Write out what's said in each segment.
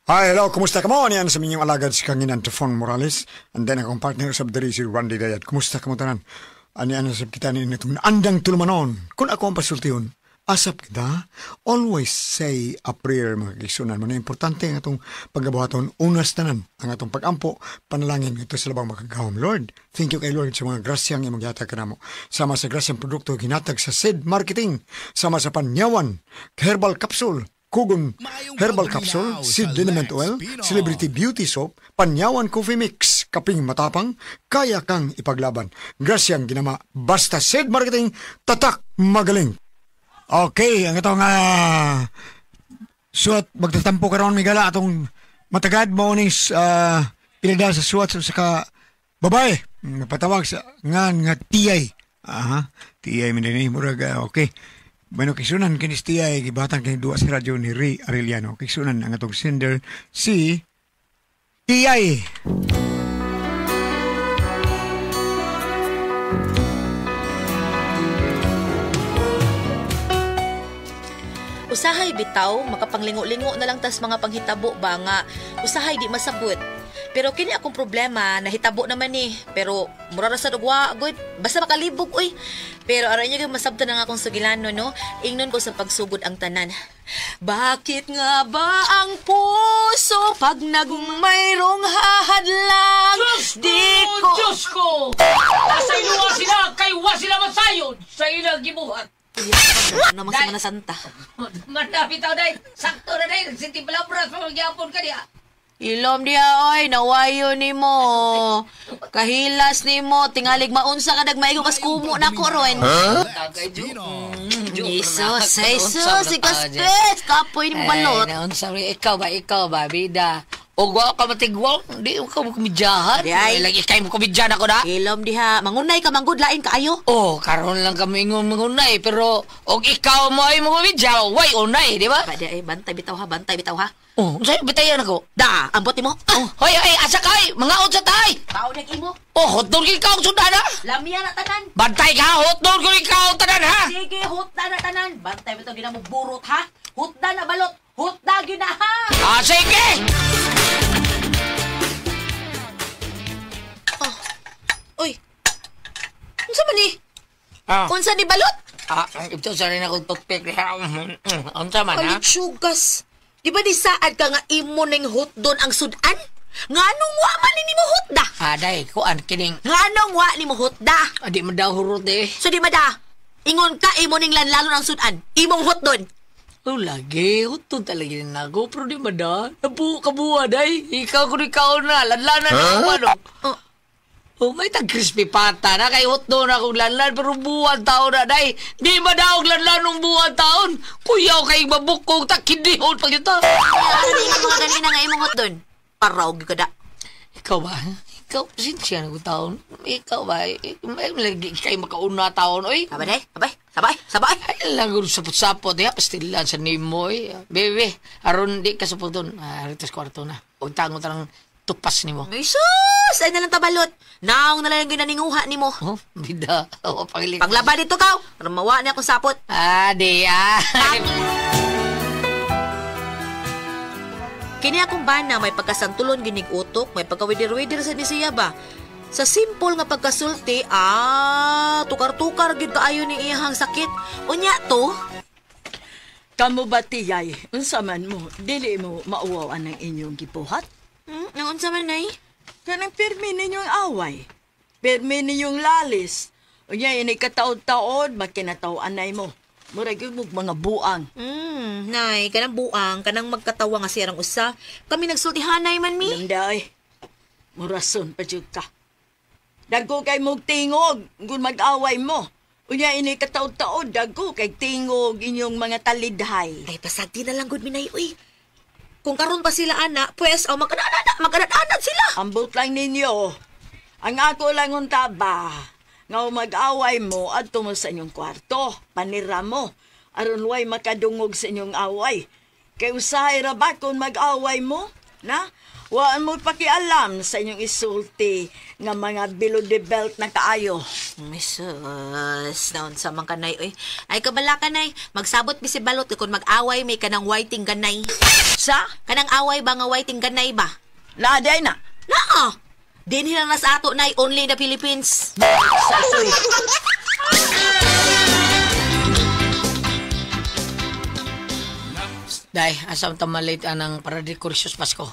Hi, hello, kumusta ka mo? Niyan sa minyong alagad si Kanginan Tefon Morales. And then akong partner sa diri si Randy Dayat. Kumusta ka mo tanan? Ani sa kita ni itong andang tulumanon. Kung ako ang pasultihon, asap kita, always say a prayer, mga kaigsuonan. Muna importante ang atong paggabuhaton, unas tanan, ang atong pagampo, panalangin ito sa labang makagahom. Lord, thank you kay Lord sa mga grasyang imong gihatag kanamo. Sama sa grasyang produkto ginatag sa SED Marketing, sama sa Panyawan, Herbal Capsule, Kugon Herbal Capsule, Seed Liniment Oil, Celebrity Beauty Soap, Panyawan Coffee Mix, Kaping Matapang, kaya kang ipaglaban. Grasyang ginama, basta SED Marketing, tatak magaling. Okay, ang itong suwat, magtatampo karon migala atong matagad mo ning pinada sa suwat sa ka babae. Napatawag sa ngan nga tiyay. Aha, tiyay man dinhi murag okay. Bueno, kisunan kinis tiyay gibatan kini duwa sa radyo ni Ray Arellano. Kisunan ang atong sender si Tiyay. Usahay bitaw, makapanglingo-lingo na lang tas mga panghitabo ba nga usahay di masabot. Pero kini akong problema, nahitabo naman ni. Pero mura ra sa dugwa, good. Basta makalibog, uy. Pero aray niyo masabtan na nga akong sugilano, no? Ingnon ko sa pagsugod ang tanan. Bakit nga ba ang puso pag nagmayrong hahadlang? Diyos ko! Di ko... Diyos ko! Nasa iluwa sila, kay wa sila masayon sa ilang gibuhat. Ano namang Semana Santa? Mandapit ako dahil. Sakto na dahil. Sinti palabras pa magyapon ka niya. Ilom diha, oy, nawayo nimo. Kahilas nimo, tingalig maunsa ka nagmaigo kas kumo na ko ron. Huh? Jesus, Jesus, ikaspet, kapoy nimo balot. Ay, naunsa ikaw ba, bida? O wa ka matigwang, di ka mo kumidyahan. Di ay. Lagi kay mo kumidyahan ako na. Ilom diha, mangunay ka manggod lain kaayo. Oh, karon lang kami ingon mangunay, pero og ikaw mo ay mangumidya, way unay, di ba? Ba di ay, bantay bitaw ha, bantay bitaw ha. Oh, unsay bitayan ako? Da, ambot nimo. Oh, hoy, ay, asa kay? Mga unsa tay? Tao nag imo. Oh, hotdog ikaw ang sundan ha. Lamya na tanan. Bantay ka, hotdog ko ikaw ang tanan ha. Sige, hotda na tanan. Bantay bitaw ginamo burot ha. Hotda na balot. Hotda gyud na ha. Ah, sige. Oh. Uy. Unsa man ni? Ah. Unsa ni balot? Ah, ito sa rin akong toothpick. Unsa man ha? Alit-sugas. Di ba di saad ka nga imo ning hotdon ang sudan? Nga anong wa man ni mo hotda? Ah, day, kuan kining. Nga anong wa ni mo hotda? Ah, di man daw hurot eh. So di ba da? Ingon ka imo ning lanlalon ang sudan. Imong hotdon. Oh, lagi. Hotdon talaga na ako. Pero di ba da? Nabuo day. Ikaw kung ikaw na. Lanlanan na ako ano. Oh. Oh, may tag crispy pata na. Kay hotdon akong lanlan. Pero buwan taon na, day. Di ba daw ang lanlan ng buwan taon? Kuyaw kay mabukong takidihon pag ito. Ano yung mga ganina nga imong hotdon? Paraw gyud ka da. Ikaw ba? Ikaw, sinsya na ko taon. Ikaw ba? May lagi kay makauna taon, oy. Sabay, day. Sabay, sabay, sabay. Ay, lang ko sapot-sapot. Ya, pastilan sa nimo, oy. Bebe, aron di ka sapoton. Ah, ritos kwarto na. Huwag tango tarang tupas nimo. Ay, sus! Ay nalang tabalot. Naong na lang yung ginaninguha nimo. Oh, bida. Oh, pangiling. Panglaba dito kaw. Aron mawa niya akong sapot. Ah, di ah. Kini akong bana may pagkasantulon ginig utok, may pagkawidir-widir sa nisiya ba. Sa simple nga pagkasulti, tukar-tukar gid kaayo ni iyang sakit. Unya to. Kamo ba tiyay, unsa man mo, dili mo mauwaw ang inyong gibuhat? Nang unsa man nay? Kanang pirmi ninyong away, pirmi ninyong lalis. Unya ini kataod-taod, makinataw-anay mo. Murag yun mong mga buang. Nay, kanang buang, kanang magkatawa nga siyang usa. Kami nagsultihanay man mi. Lamday, murason pa jud ka. Dagko kay mong tingog, kung mag-away mo. Unya ini kataod-taod, dagko kay tingog inyong mga talidhay. Ay, pasagdi na lang gud mi nay, uy. Kung karon pa sila ana, pues, oh, magkanad-anad sila. Ambot lang ninyo. Ang ako lang unta ba, nga mag-away mo adto mo sa inyong kwarto, panira mo, aron way makadungog sa inyong away. Kay usahay ra ba kung mag-away mo, na? Waan mo pakialam sa inyong isulti nga mga below the belt na kaayo. Misus, naon sa man kanay oy. Ay kabala kanay, magsabot mi si balot kung mag-away may kanang whiting ganay. Sa? Kanang away ba nga whiting ganay ba? Naaday na. Naa. Dinhi lang na sa ato nay, only in the Philippines. Sa ito'y. Day, asa ang tamalit anang para dekorasyos Pasko?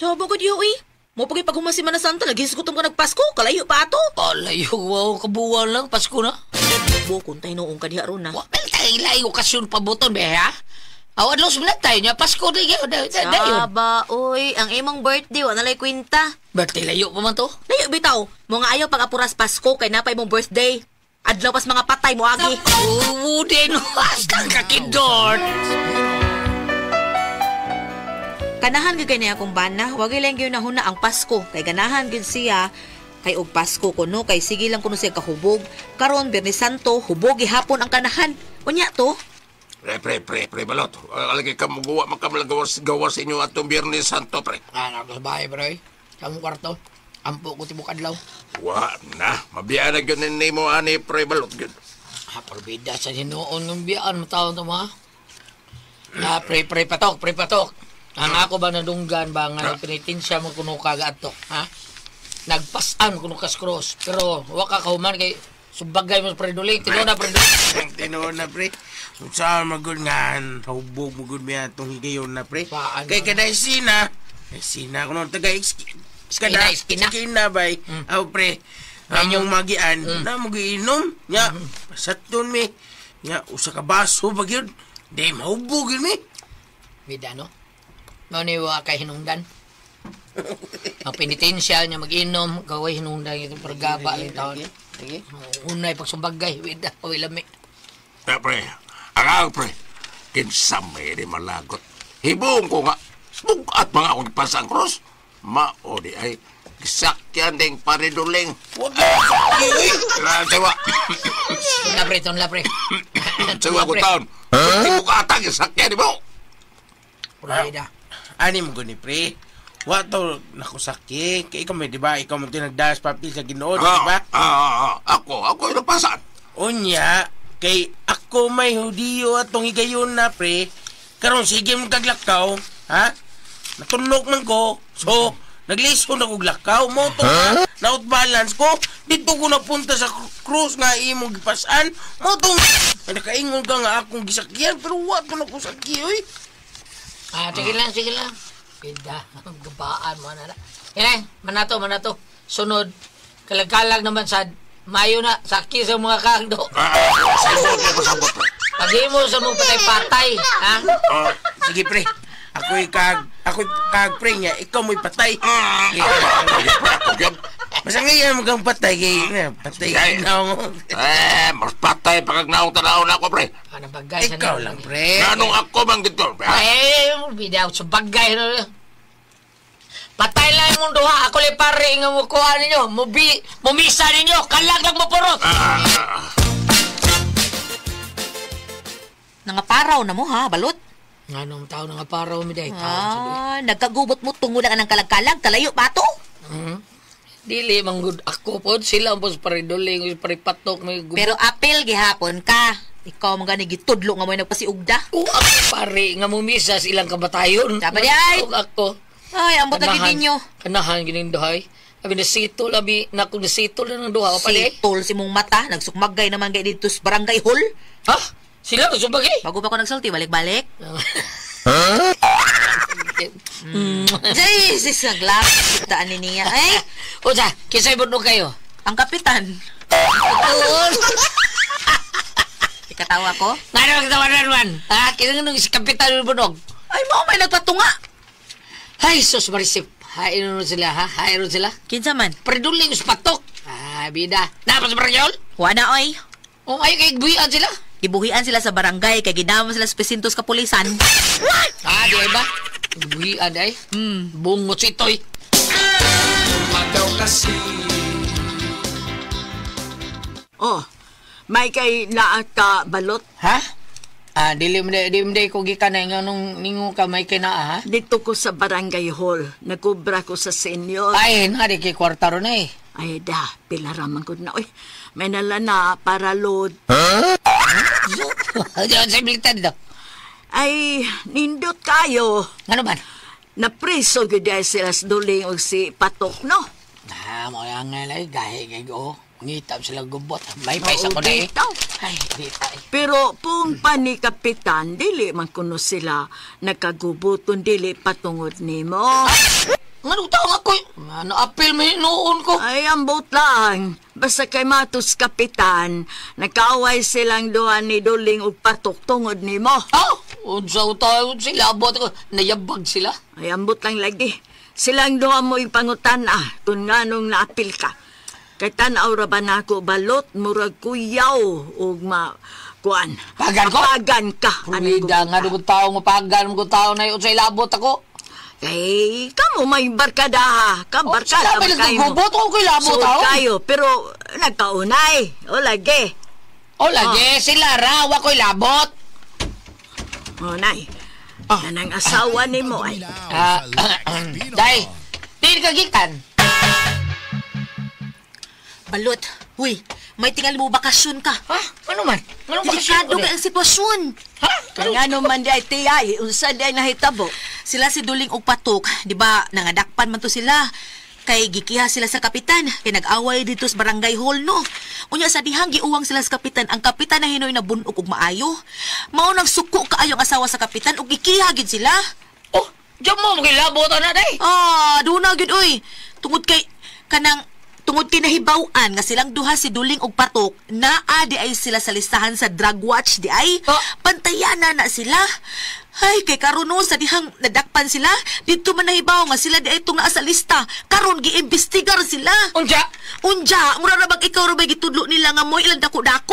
So, bukod yo eh. Mo pagay pag humasi man na Santa, lagi gutom ka nagpasko, kalayo pa ato. Alayo, wow, kabuwan lang, Pasko na. Bukon tayo noong kadiha ron na. Wa, mal tayo ilay okasyon pabuton, be, ha? Aw, adlaw sa tayo niya, Pasko na yun, dayon. Aba, oy, ang imong birthday, wala nalay kwinta. Birthday layo pa man to. Layo bitaw, mo nga ayaw pag apuras Pasko kay napay mong birthday. Adlaw pas mga patay mo agi. Oo, din, hasta kakidor. Kanahan gyud kay niya akong bana, wag lang gyud nahuna ang Pasko kay ganahan gyud siya kay og Pasko kuno kay sige lang kuno siya kahubog. Karon Biyernes Santo, hubog gihapon ang kanahan. Unya to. Pre, pre, pre, pre, balot. Alagay ka mo gawa, makamalagawas gawas inyo atong Biyernes Santo, pre. Ah, nako sa bahay, bro. Sa among kwarto. Ampo ko tibok adlaw. Wa na, mabiyaan na gyud ni mo ani, pre, balot gyud. Ah, porbida sa hinuon ng biyaan, matawon to mga. Ah, pre, pre, patok, pre, patok. Ang ako ba nadunggan ba nga penitensya mo kuno ka ato, ha? Nagpasan kuno ka cross, pero wa ka kahuman kay subagay mo sa preduling, tinuod na preduling. Tinuod na, pre. Saan magod nga, hubog magod mi atong higayon na, pre. Paan Kay man? kada sina, sina kuno taga Skina, skina. Skina bay. Aw, pre. Among magian, na mo giinom nya. Pasaton mi. Nya usa ka baso ba gyud. Di mahubog gyud mi. Bida, no? Mao ni wa kay hinungdan. Ang penitensya niya mag-inom, gaway hinungdan ito pergaba yung taon. Sige. Unay pagsumbagay, wida, away lami. Pre, pre, ang pre, kinsa may di malagot. Hibong ko nga, bugat mga akong pasang cross. Mao di ay, gisakyan ding pariduling. Wag gyud. Sawa, Tunla pre, tunla pre. sawa ko taon. Huh? Bugatan, gisakyan di mo. Provida. Ani mo gani, pre. Wa to nakusaki. Kay ikaw may di ba? Ikaw mo tinagdas papel sa Ginoo, di ba? Ako yung nagpasan. Unya, kay ako may Hudiyo atong higayon na, pre. Karon sige mo kaglakaw, ha? Natunog man ko. So, naglison ako glakaw. Mo to huh? Na balance ko. Dito ko napunta sa krus nga imong gipasan. Mo to nakaingon ka nga akong gisakyan pero wa to nakusaki oy. Ah, sige lang, sige lang. Bida, gabaan mo na. Yan, manato, manato. Sunod, kalagkalag naman sa Mayo na, saki sa mga kagdo. Sabot, sabot, pre. Paghimo sa mong patay-patay, ha? Sige, pre. Ako'y kag pre niya. Ikaw mo'y patay. Ako, Basta ngayon mo kang patay kay patay Ay. na mo. Eh, mas patay pa kag naong tanaw na ako, pre. Ano bagay sa Ikaw lang, pre. Ganong ako man gito, pre. ha? Ay, bida sa bagay no. Patay lang yung duha. Ako le pare nga mukuha ninyo. Mubi, mumisa ninyo. Kalag lang mapurot. Nangaparaw na mo ha, balot. Anong tao nga paraw mi day? Ah, nagkagubot mo tungod ang kalagkalag, kalayo pa to. Dili manggod ako pod sila ang pos pariduling, paripatok may gubot. Pero apel gihapon ka. Ikaw man gani gitudlo nga mo nagpasiugda. O ako pare nga mumisa sa ilang kabatayon. Dapat di ay. Ug ako. Ay, ambot lagi ninyo. Kanahan gining duhay. Abi nasito labi na kung nasito na ng duha pa di. Sitol si mong mata, nagsukmagay naman kay dito sa barangay hall. Ha? Sila subagay. Bago pa ko nagsulti, balik-balik. Huh? Jesus, naglap. Kitaan ni niya. Ay, Usa, kisay budno kayo. ang kapitan. Tuon. Ikatawa ko? Ngano magtawanan man? Ha? Kinang nung si kapitan ng bunog. Ay, mao may nagpatunga. Ay, sus marisip. Hain nun sila, ha? Hain nun sila. Kinsa man? Preduling us patok. Ah, bida. Napas barangay? Wala oy. Oh, ay kay buhian sila. Gibuhian sila sa barangay kay ginama sila sa presintos kapulisan. Ah, di ay ba? Buhian ay. Bungot si Itoy. Oh, may kay naa ka balot. Ha? Ah, dili mo di ko gikan na nganong ningo ka may kinaa ha. Dito ko sa barangay hall. Nagkubra ko sa senior. Ay, na di kay kwarta ron eh. Ay da, pila raman ko na. Uy, may nala na para load. Diyan sa bilitan dito. Ay, nindot kayo. Ano man? Napriso gyud ay sila sa Duling og si Patok, no? Ah, mo yang ngay gahi kay go. Ngita sila gubot. May paisa ko na eh. Bitaw. Ay, di pa eh. Pero pung pa ni Kapitan, dili man kuno sila nagkagubot kun dili patungod nimo. Ngano taong ako? Ano apil may noon ko? Ay, ambot lang. Basta kay Matos Kapitan, nagkaaway silang duha ni Duling og Patok tungod nimo. Ah, unsa utaw sila abot ko. Nayabag sila. Ay, ambot lang lagi. Silang duha mo ipangutan ah, kung nganong naapil ka. Kay tan-aw ra ba nako balot, murag kuyaw, ug ma, kuan. Pagan ko? Pagan ka. Anong Purida nga ko tao mapagan ko tao na yun sa ilabot ako. Kay, kamo may barkada ha. Ka Oh, barkada sila may ba kayo mo? nagkagubot ko kay labot Suod ako. kayo, pero nagkaunay. O lagi. O lagi sila ra wa ko'y labot. O nay. Nanang asawa ni mo ay. Ah, Day, di ka gikan. Balot, huy, may tingal mo bakasyon ka. Ha? Ano man? Ano Delikado kay ang sitwasyon. Ha? Nga man di ay tiyay, unsa di ay nahitabo. Sila si Duling og Patok, di ba, nangadakpan man to sila. Kay gikiha sila sa kapitan, kay nag-away dito sa barangay hall no. Unya sa dihang giuwang sila sa kapitan, ang kapitan na hinoy na bunog og maayo. Mao nang suko kaayo ang asawa sa kapitan ug gikiha gid sila. Oh, diyan mo makilabot na day. Ah, duna gyud oy. Tungod kay kanang tungod kay nahibaw-an nga silang duha si Duling og Patok, naa di ay sila sa listahan sa drug watch di ay. Ah. Pantayana na sila. Ay, kay karon no, sa dihang nadakpan sila, didto man nahibaw nga sila di ay itong naa sa lista. Karon giimbestigar sila. Unja? Unja, mura ra bag ikaw ra ba gitudlo nila nga moy ilang dako-dako?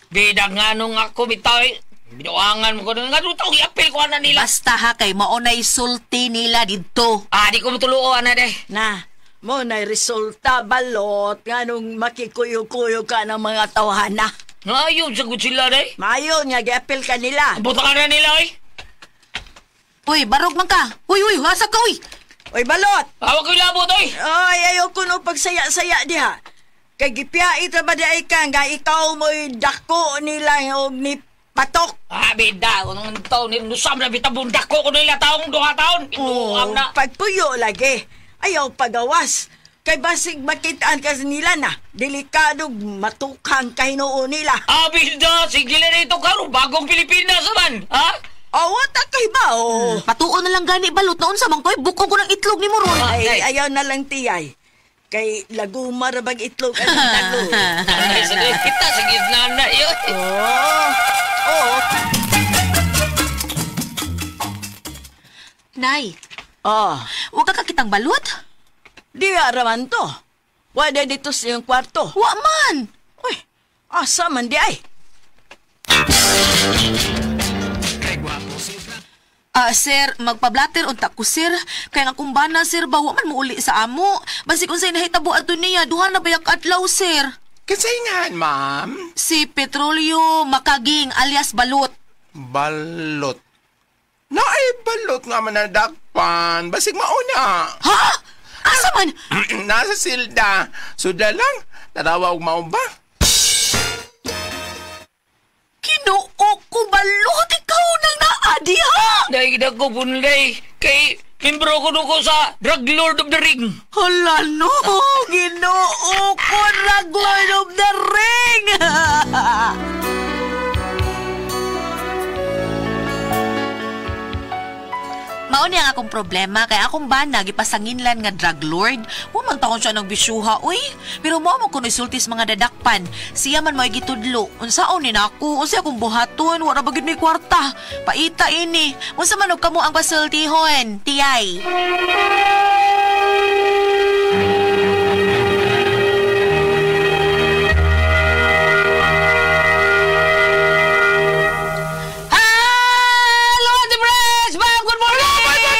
Bida nga nung ako bitaw eh. Binuangan mo ko nga nung tao giapil ko ana nila. Basta ha kay mao nay sulti nila didto. Ah, di ko mutuluo ana day. Na, mo na resulta balot nganong makikuyo-kuyo ka ng mga tawhana. Ngayon sagot sila day. Mayo nga giapil ka nila. Buta ka na nila oy. Uy, barog man ka. Uy, uy, asa ka uy. Oy balot. Awak ko ilabot oy. Ay, ayaw ko no pagsaya-saya diha. Kay gipiyait ra ba di ay ka nga ikaw mo'y dako nila og ni Patok. Ah, bida, unang taon ni nusam na bitabong dako ko nila taong duha taon. Inuam na. Pagpuyo lagi. Ayaw pagawas. Kay basig makitaan ka nila na. Delikado matukang kahinuon nila. Ah, bida, sige na rito karon bagong Pilipinas man. Ha? Oh, what kay ba? Oh. Patuon na lang gani balot na unsa man koy bukog ko ng itlog ni mo ron. Ay, ayaw na lang tiyay. Kay laguma ra bag itlog ang tago. Ay, sige kita sige na na yun. Oh. Oh. Nay, Oh. wa ka kakitang balot? Di raman to. Wa dito sa iyong kwarto. Wa man. Uy, asa man di ay? Ah, sir, magpablatter unta ko sir. Kay nga kung bana sir ba wa man muuli sa amo. Basig unsay nahitabo adto niya, duha na bayak adlaw sir. Kinsay nga, ma'am? Si Petrolio Makaging alias Balot. Balot. Naay balot nga manadakpan. Basig mauna. Ha? Asa man? Nasa silda. Sudla lang. Tarawa og maon ba? Kinoo ko balot ikaw nang naa diha. Dahil ko punlay kay membro ko ko sa Drug Lord of the Ring. Hala no, Ginoo ko Drug Lord of the Ring. Mao ni ang akong problema kay akong bana gipasanginlan nga drug lord. Wa man taon siya nang bisyuha, uy. Pero mao mo kuno isultis mga dadakpan. Siya man mo'y gitudlo. Unsaon ni nako? Unsa akong buhaton? Wa ra ba gid may kwarta. Paita ini. Unsa man og kamo ang pasultihon? Tiyay. Hello, Ate Pres! Ma'am, good morning! Good morning!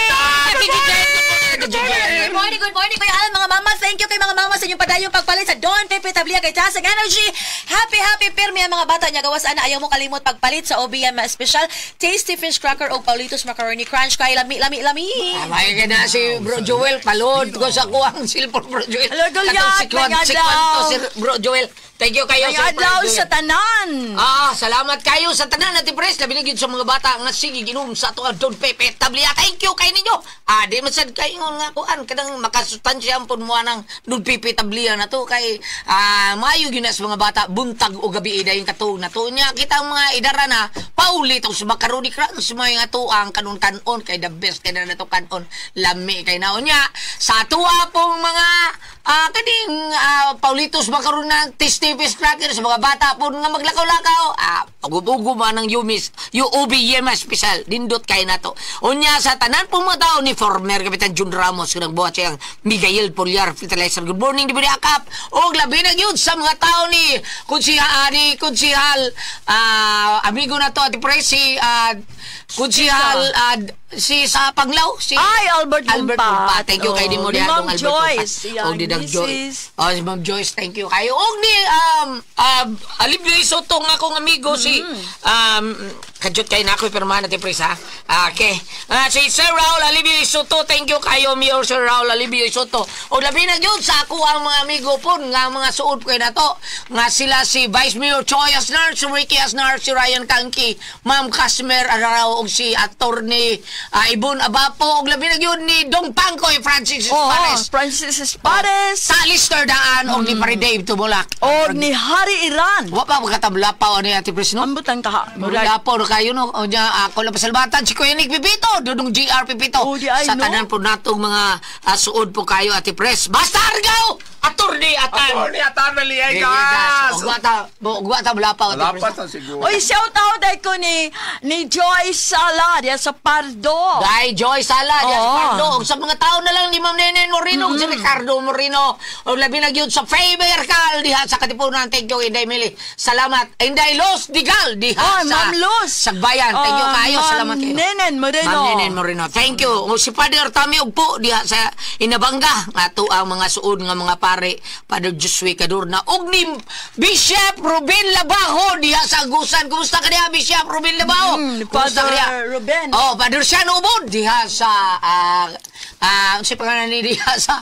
Good morning, good morning, Kuya Alan, mga mama. Thank you kay mga mama Pagpadayong pagpalit sa Don Pepe Tablia kay taas ang energy. Happy happy pirmi ang mga bata niya gawas ana ayaw mo kalimot pagpalit sa OBM special Tasty Fish Cracker o Paulitos Macaroni Crunch kay lami lami lami. Ay, kaya na si Bro Joel, palod ko sa kuwang cellphone, Bro Joel. Hello, Goliath, Katong si may si Kwan to, adlaw. si Bro Joel. Thank you kayo, May Sir Bro adlaw Joel. sa tanan. Ah, salamat kayo sa tanan natin pres. Labi na gyud sa mga bata nga sige ginom sa ato ang Don Pepe Tablia. Thank you kay ninyo. Ah, di man sad kay ingon nga kuan kanang makasustansya pud mo anang Don Pepe Tablia na to kay maayo gyud na sa mga bata buntag o gabi dayon katuog na to nya kita ang mga idara na paulit og sa macaroni crunch may nga to ang kanon-kanon kay the best kay na to kanon lami kay naon nya sa atuwa pong mga kaning Paulitos macaroni na Tasty Fish Cracker sa mga bata po nga maglakaw-lakaw ugub-ugub man ang Yumis UOB Yema Special dindot kay nato. Unya sa tanan pong mga tao ni former Kapitan Jun Ramos kanang buhat siyang Miguel Poliar Fertilizer. Good morning di ba akap og labi na gyud sa mga tao ni konsihal ni konsihal amigo na to Ate Presi konsihal si sa Panglao si Ay, Albert Albert Gumpat. Gumpat. Thank you kay Oh, Dimo ni Diadong Ma'am Albert Joyce, Gumpat. iyang Og di Dag Joyce. misis. Oh, si Ma'am Joyce, thank you kayo. Og ni Alibio Soto nga akong amigo si kadyot kay na ako pirmahan natin pres ha. Okay. Si Sir Raul Alibio Soto, thank you kayo Mayor Sir Raul Alibio Soto. O labi na gyud sa ako ang mga amigo po nga mga suod ko nato nga sila si Vice Mayor Choi Asnar, si Ricky Asnar, si Ryan Kangki, Ma'am Casmer Ararao ug si Attorney Ibon Abapo ug labi na gyud ni Dong Pangkoy Francis Oo, Pares. Francis Pares. Sa Lister Daan og ni Pare Dave Tumulak. Og ni Hari Iran. Wa pa magkatabla pa ani Ate Pres no? Ambot ang kaha. Murag po kayo no. O niya ako lang pasalamatan si Kuya Nick Pipito, Dudong GR Pipito. Oh, di ay, sa no? tanan po natong mga suod po kayo Ate Pres. Basta argaw! Attorney Atan. Attorney Atan Maliay Gas. gas. Ugwa ta bala pa Ate Pres. Lapas na siguro. Oy, shout out ay ko ni Joy Sala diya sa Pardo. Dai Joy Sala, diyan sa Oo. Pardo. Ug sa mga tao na lang ni Ma'am Nene Moreno, ug si Ricardo Moreno. Og labi na gyud sa Faber Cal diha sa Katipunan. Thank you Inday Mili. Salamat. Inday Los Digal diha Oh, sa Ma'am Luz. Sa bayan. Thank you Oh, kayo. Ma'am Salamat kayo. Nenen Moreno. Ma'am Nenen Moreno. Thank you. Ug si Father Tami Ugpo diha sa Inabanga. Ato ang mga suod nga mga pare. Father Josue Cadorna. Ug ni Bishop Ruben Labajo diha sa Agusan. Kumusta ka diha Bishop Ruben Labajo? Kumusta ka Father diha? Ruben. Oh, Father Sean Ubod diha sa sa pangalan ni diha sa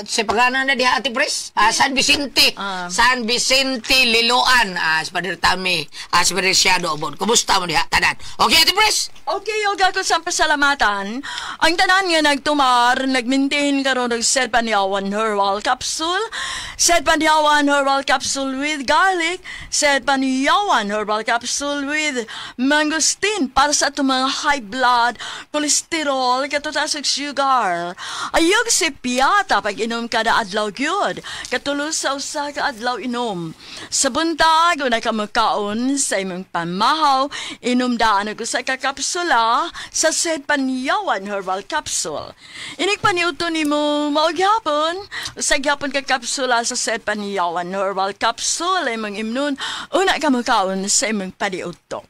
sa pangalan na diha Ate Pres? San Vicente. San Vicente Liloan. Si Father Tami, si Father Siado Ubod. Kumusta mo diha tanan? Okay Ate Pres? Okay, yoga ko sa pasalamatan. Ang tanan nga nagtumar, nagmaintain karon og Sed Panyawan Herbal Capsule, Sed Panyawan Herbal Capsule with garlic, Sed Panyawan Herbal Capsule with mangosteen para sa atong mga high blood, cholesterol, katutas ug sugar. Ayog si Piata pag inom kada adlaw gyud. Katulo sa usa ka adlaw inom. Sa buntag una ka makaon sa imong pamahaw, inom daan og usa ka kapsula sa Sed Panyawan Herbal Capsule. Inig paniuto nimo mao gyapon, usa gyapon ka kapsula sa Sed Panyawan Herbal Capsule imong imnon una ka makaon sa imong paniudto.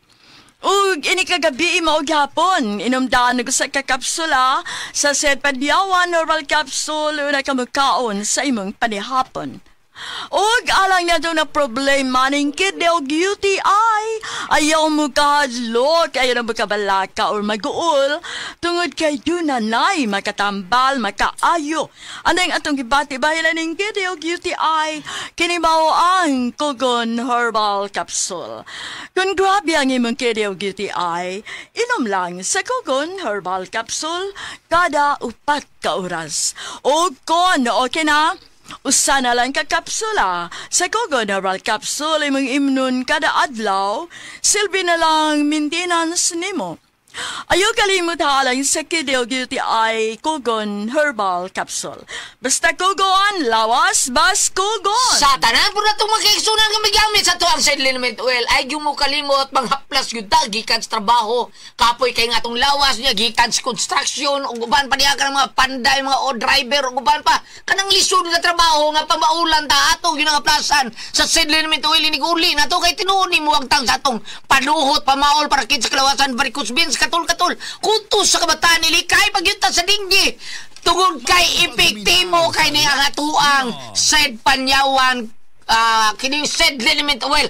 Ug ini kagabi mao gyapon inom daan og usa ka kapsula sa Sed Panyawan Herbal Capsule una ka makaon sa imong panihapon. Ug alang na na problema ning kidney og UTI, ayaw mo kahadlok, ayaw na mo kabalaka or maguol, tungod kay dunanay makatambal, makaayo. Anang atong gibati bahilan ning kidney og UTI, kini mao ang Kogon Herbal Capsule. Kung grabe ang imong kidney og UTI, inom lang sa Kogon Herbal Capsule kada 4 ka oras. O kon okay na, usa na lang ka kapsula sa Kogon Herbal Capsule imong imnon kada adlaw, silbi na lang maintenance nimo. Ayaw kalimot halang sa kidney og UTI Kogon Herbal Capsule. Basta Kogon, lawas, bas Kogon! Sa tanan po na itong makikisunan nga migamit sa tuang sa liniment oil ay yung mo kalimot manghaplas yun ta gikan sa trabaho kapoy kay nga atong lawas niya gikan sa construction ug uban pa diha kanang mga panday mga o driver ug uban pa kanang lisod nga trabaho nga pamaulan ta ato gyud nga plasan sa seed liniment oil iniguli na to kay tinuod ni mo ang tang sa atong panuhot pamaol para kit sa kalawasan varicose veins. Katol-katol. Kutos sa kabataan nilikay pagyunta sa dinggi. Tungod kay epektibo kay ni ang atuang Said Panyawan kining Said Liniment Oil.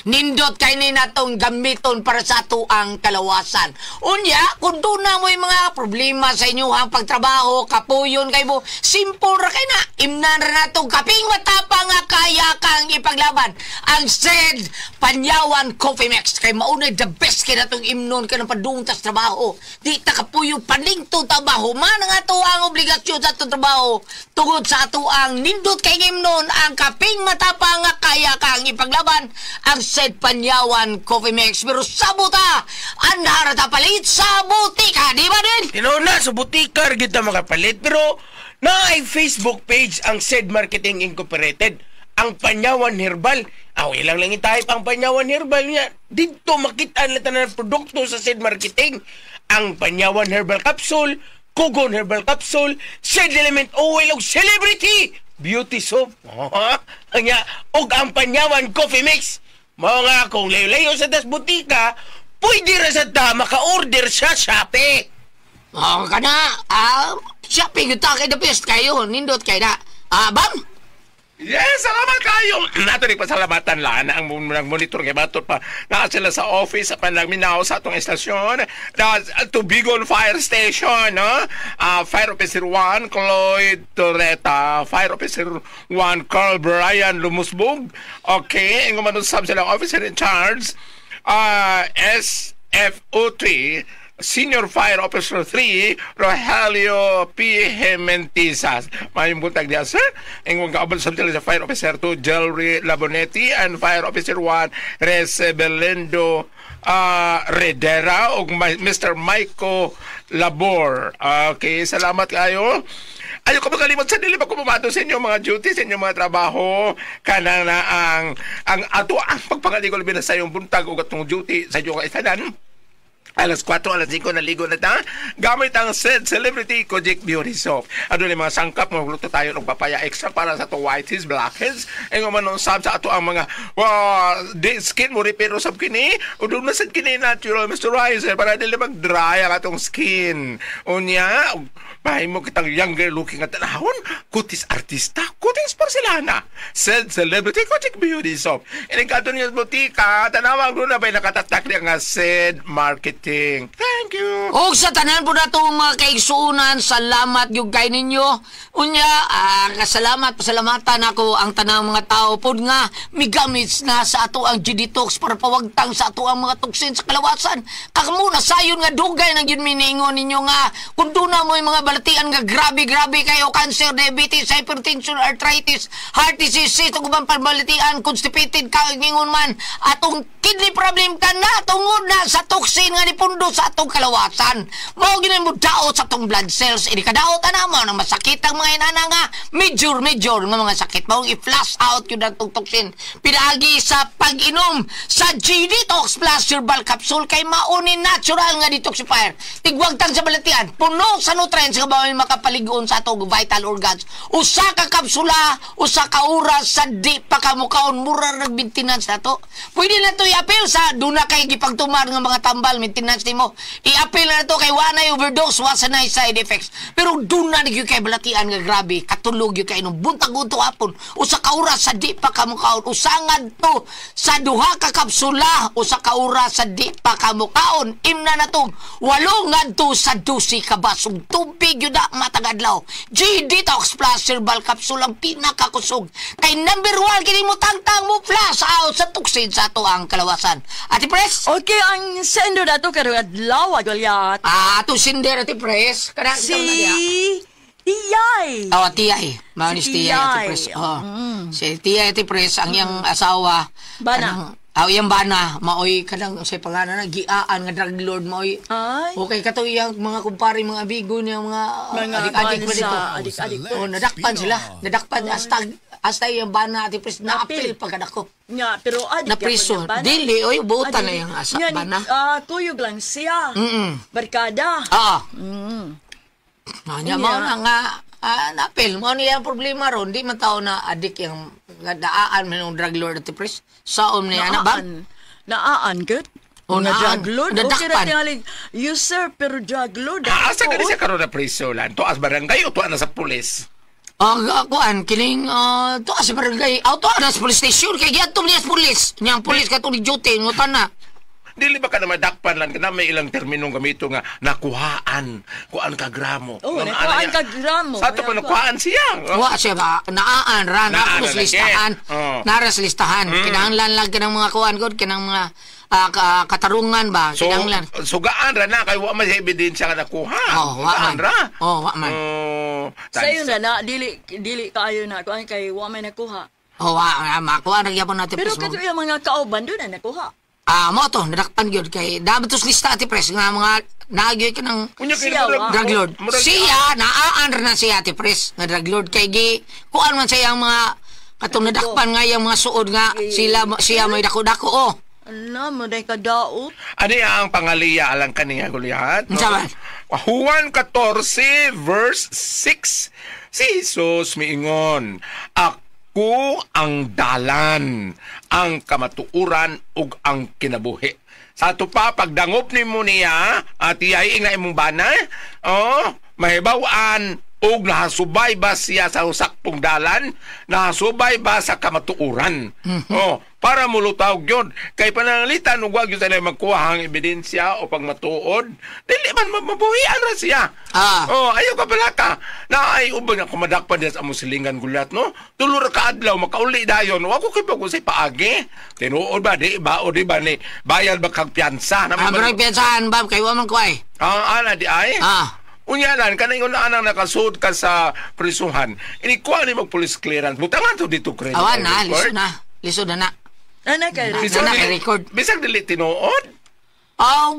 Nindot kay ni natong gamiton para sa atuang kalawasan. Unya, kung doon na mo'y mga problema sa inyong pagtrabaho, kapuyon kay mo, simple ra kay na. Imnan ra natong kaping matapang nga kaya kang ipaglaban. Ang Said Panyawan Coffee Mix kay maunay the best kay natong imnon kay ng padung tas trabaho. Di ta kapuyo paningto trabaho man ang ato ang obligasyon sa atong trabaho. Tungod sa ato ang nindot kay imnon ang kaping matapang nga kaya kang ipaglaban ang Said Panyawan Coffee Mix. Pero sabuta, anhara ta palit sa butika, di ba din? Tinuod na, sa butika ra gyud ta makapalit. Pero naay Facebook page ang Said Marketing Incorporated. Ang Panyawan Herbal. Aw, ilang lang i-type ang Panyawan Herbal niya. Dito makita na tanan produkto sa Said Marketing. Ang Panyawan Herbal Capsule, Kugon Herbal Capsule, Said Element Oil ug Celebrity Beauty Soap. Anya, ug ang Panyawan Coffee Mix. Mao nga kung layo-layo sa tas butika, pwede ra sa ta maka-order sa Shopee. Oh, kana, Shopee gyud ta kay the best kayo, nindot kay na. Bam? Yes, salamat kayo. Nato ni pasalamatan lang ang monitor kay matod pa naa sila sa office sa panagminaw sa atong estasyon na Tubigon Fire Station, no? Fire Officer 1 Cloyd Torreta, Fire Officer 1 Carl Brian Lumusbog. Okay, ingon man sab sila officer in charge SFO3 Senior Fire Officer 3, Rogelio P. Hementizas. Mayong buntag diya, sir. Ingon kaabal sa sila sa Fire Officer 2, Jelry Labonetti, and Fire Officer 1, Rez Belendo Redera, ug Mr. Maiko Labor. Okay, salamat kayo. Ayaw ko makalimot sa dili pa ko pumato sa inyong mga duties, sa inyong mga trabaho. Kanang na ang ato ang pagpangaligo labi na sa iyong buntag ug atong duty sa inyong kaisanan. Alas 4, alas 5 naligo na ta. Gamit ang said Celebrity Kojic Beauty Soap. Ano yung mga sangkap, magluto tayo ng papaya extra para sa ato whiteheads, blackheads. Ay nga man sab sa ato ang mga wow, di, skin mo repair sab kini. O doon na sad kini natural moisturizer para dili mag-dry ang atong skin. Unya, mahimo kitang younger looking at tanahon. Kutis artista, kutis porcelana. Said Celebrity Kojic Beauty Soap. Inigado niyo sa butika, tanawag doon na ba'y nakatatak niya nga said marketing. Thank you. Og sa tanan po nato mga kaigsuonan, salamat gyud kay ninyo. Unya, kasalamat, pasalamatan ako ang tanang mga tao pod nga migamit na sa ato ang G-Detox para pawagtang sa ato ang mga toksin sa kalawasan. Kakamuna sayon nga dugay nang yun miningon ninyo nga kung doon na mo yung mga balatian nga grabe-grabe kayo, cancer, diabetes, hypertension, arthritis, heart disease, ito ubang pambalatian, constipated ka, ingon man, atong kidney problem ka na, tungod na sa toxin nga nipundo sa atong kalawasan. Mao gini mo daot sa atong blood cells. Ini kadaot ana mo nang masakit ang mga inana nga major major nga mga sakit. Mao i-flush out yun ang toxin. Pinaagi sa pag-inom sa G-Detox Plus Herbal Capsule kay mauni natural nga detoxifier. Tigwagtang sa balatian, puno sa nutrients nga bawal makapaligon sa atong vital organs. Usa ka kapsula, usa ka oras sa di pa kamukaon, mura nag-maintenance na to. Pwede na to i-appeal sa duna kay gipagtumar nga mga tambal maintenance nimo. I-appeal na to kay wanay overdose, wa sa nay side effects. Pero duna na gyud kay balatian nga grabe, katulog gyud kay nung buntag udto hapon, usa ka oras sa di pa kamukaon, usa ngadto sa duha ka kapsula, usa ka oras sa di pa kamukaon. Imna na to, walo ngadto sa 12 ka basong tubig gyud na matag adlaw. G-Detox Plus Herbal Capsule ang pinakakusog. Kay number 1 kini mo tangtang mo flush out sa toxin sa ato ang kalawasan. Ate Pres? Okay, ang sender nato karong adlaw, Golyat. Ato sender, Ate Pres. Kana Si Tiyay. Oh, Tiyay. Mao ni Si si Tiyay, Ate Tiyay. Pres. Oh. Si Tiyay, Ate Pres, ang iyang asawa. Bana. Iyang bana, maoy kanang sa pangalan na giaan nga drug lord maoy. Ay. Okay kato iyang mga kumpare, mga amigo niya, mga Mga adik-adik kuwan pa dito. sa adik-adik. Oh, nadakpan sila. Nadakpan hasta iyang bana, Ate Pres, naapil Naapil. pagkadako. Nga, pero adik Na priso. yapon yung bana. Dili, oy, buotan Ah, na dili. yung asa Nga, ni- bana. Kuyog lang siya. Barkada. Nya, mao na nga, naapil. Mao niya ang problema ron. Di man tao na adik yung nga daan man yung drug lord, Ate Pres. Saom niya, anak ba? Naan. Naan, good. Oh, Mga naan. drug lord. Okay ra Nadakpan. tingali user pero drug lord. Ah, asa ka siya karon na preso lan? Tuas barangay o tuwa na sa pulis? Ang kuan kining tuwa sa barangay, aw tuwa na sa police station kay giadto niya sa police. Niyang police katong ni duty ngutan na. Dili ba ka na madakpan lang na may ilang terminong gamito nga nakuhaan, kuan ka gramo. Oh, Nga nakuhaan maana niya. ka gramo. Sa ato pa nakuhaan siya. Oh. Wa siya ba naan ra na Naan sa ra listahan. lagi. Oh. Nara sa listahan. Kinahanglan lang kanang mga kuan gud kanang mga katarungan ba So, kinahanglan. sugaan ra na kay wa man siya ebidensya nga nakuha. Oh, wa Sugaan man. ra. Oh, wa man. Oh, Sayo na na dili dili kaayo na kuan kay wa may nakuha. Oh, wa makuha ra gyapon natin Pero pres mo. kato yung mga kauban doon na nakuha. Ah, mo to nadakpan gyud kay dapat to sa lista ati pres nga mga naagyoy kanang Unya kay Siya, wa. drug lord. Siya naaan ra na siya ati pres nga drug lord kay gi kuan man siya ang mga katong nadakpan nga yang mga suod nga sila siya may dako-dako oh. Ano mo day kadaot. Ano ang pangaliya alang kaniya Goliath? Unsa man? Juan 14 verse 6. Si Jesus miingon, "Ako ang dalan, ang kamatuoran ug ang kinabuhi." Sa ato pa pagdangop nimo niya at iyay nga imong bana, oh, mahibaw-an ug nahasubay ba siya sa usakpong dalan, nahasubay ba sa kamatuoran? Oh, para mulutaw gyud kay pananglitan ug wag gyud sila magkuha ang ebidensya o pagmatuod, dili man mabuhian ra siya. Ah. Oh, ayaw ka pala ka. Na ay uban nga kumadakpan diya sa among silingan gulat no. Tulo ra ka adlaw makauli dayon. Wa ko kay pag paagi. Tinuod ba di ba o di ba ni bayad ba kag piyansa na Ah, pero piyansahan ba kay wa man ko ay. Ah, ana di ay. Ah. Unya lan kanang una anang nakasuod ka sa prisuhan. Inikuha ni mag police clearance. Butangan to dito credit. Awan na, record. lisod na. Lisod na na. Ana kay Bisag Na, na, dili- record. Bisag dili tinuod. Ah,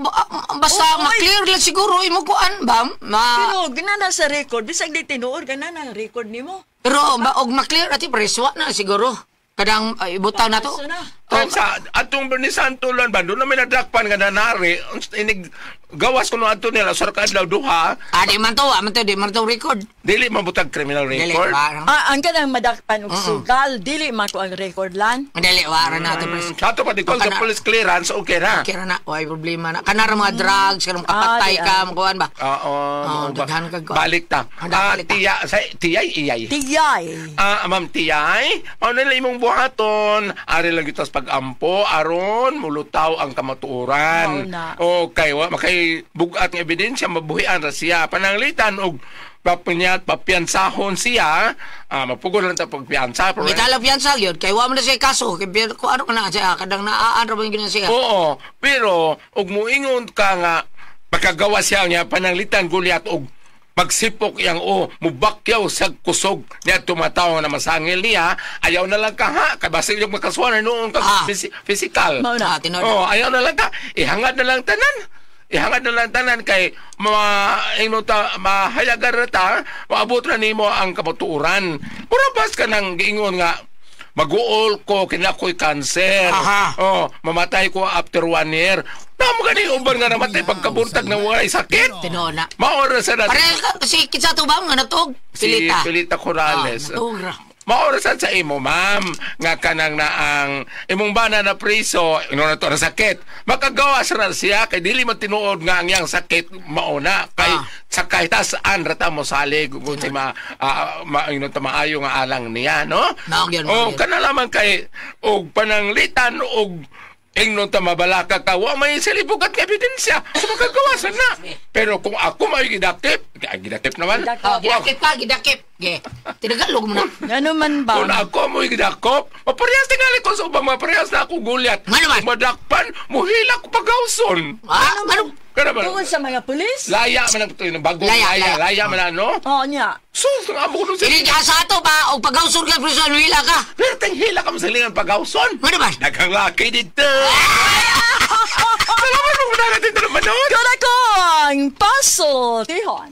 basta Oo, oy. ma-clear lang siguro imo kuan ba? Ma Pero ginana sa record bisag di tinuod gana na record nimo. pero ba og ma-clear ati pres wa na siguro. Kadang ibutang na to. Paso na. Oh, Sa atong Bernisanto lan ba doon namin nadakpan nga nanari inig gawas kuno adto nila sa kadlaw duha ah, di man to, wa man to, di man to record. dili mabutag criminal Dili record. wa. ra. Ah, ang kanang madakpan og sugal dili mako ang record lan. Dili wa ra na ati pres. Sa ato pa di sa Kana- police clearance okay ra. Kira na, way problema na. Kanara mga drugs, kanang kapatay Ah, di, ka, makuan ba? Oo, Oh, ba- daghan kag kuan. Balik ta. Ah, Ah, balik ta. tiya, sa tiyay iyay. Tiyay. Ah, ma'am Tiyay, mao na lang imong buhaton. Ari lang gyud tas pag-ampo aron mulutaw ang kamatuoran. Mao na. Okay, wa makay bugat nga ebidensya mabuhian ra siya. Pananglitan og papinyat papiansahon siya, mapugol lang ta pagpiansa. Pero, May tala piyansa yun, kay wa man na siya kaso, kay kung ano ka na siya, kadang naaan ra ba yung siya. Oo, pero og muingon ka nga makagawa siya niya pananglitan gulyat og magsipok yang o mubakyaw sa kusog niya tumataw na masangil niya ayaw na lang ka ha kay basig yung makasuhan noon ka Ah. physical. Mao na. Ah, tinuod. Oh, ayaw na lang ka. Ihangad na lang tanan. Ihangad na lang tanan kay ma ingno ta mahayagan ra ta, maabot ra nimo ang kamatuoran. Mura bas ka nang giingon nga maguol ko kinakoy cancer. Aha. Oh, mamatay ko after 1 year. Namo gani uban nga namatay pagkabuntag na walay sakit. Tinuod na. Mao ra sa Parehas ka, si kinsa to ba nga natug? Si Pilita. Pilita Corrales. Ah, natug ra. Maorasan sa imo, ma'am, nga kanang naang imong bana na priso, ino na to na sakit. Makagawas ra siya kay dili man tinuod nga ang iyang sakit mauna kay sa kahit saan ra ta mo salig kung si ma, ma ino ta maayo nga alang niya, no? Mao gyud, mao Oh, gyud. kana lamang kay og pananglitan og ingnon ta mabalaka ka wa may silibugat nga ebidensya so makagawasan na pero kung ako may gidakip gidakip naman. Oh, gidakip ka, gidakip. Ge. Tinagalog mo na. Ngano man ba? Kung ako mo'y gidakop, maparehas tingali ko sa ubang maparehas na ako gulyat. Ngano man? Madakpan, muhila ko pagawson. Ah, ano? Kana ba? Tungod sa mga pulis? Laya man ang ito, bagong Laya, laya, laya, laya. man ano? Oo niya. Sus, ang amo ko nun sa... Dili ka sa ato ba og pagawson ka preso hila ka. Pero hila ka mo sa lingan pagawson. Ngano man? Daghang laki dito. Salamat mo na natin naman noon. Kung ako ang puzzle, tihon.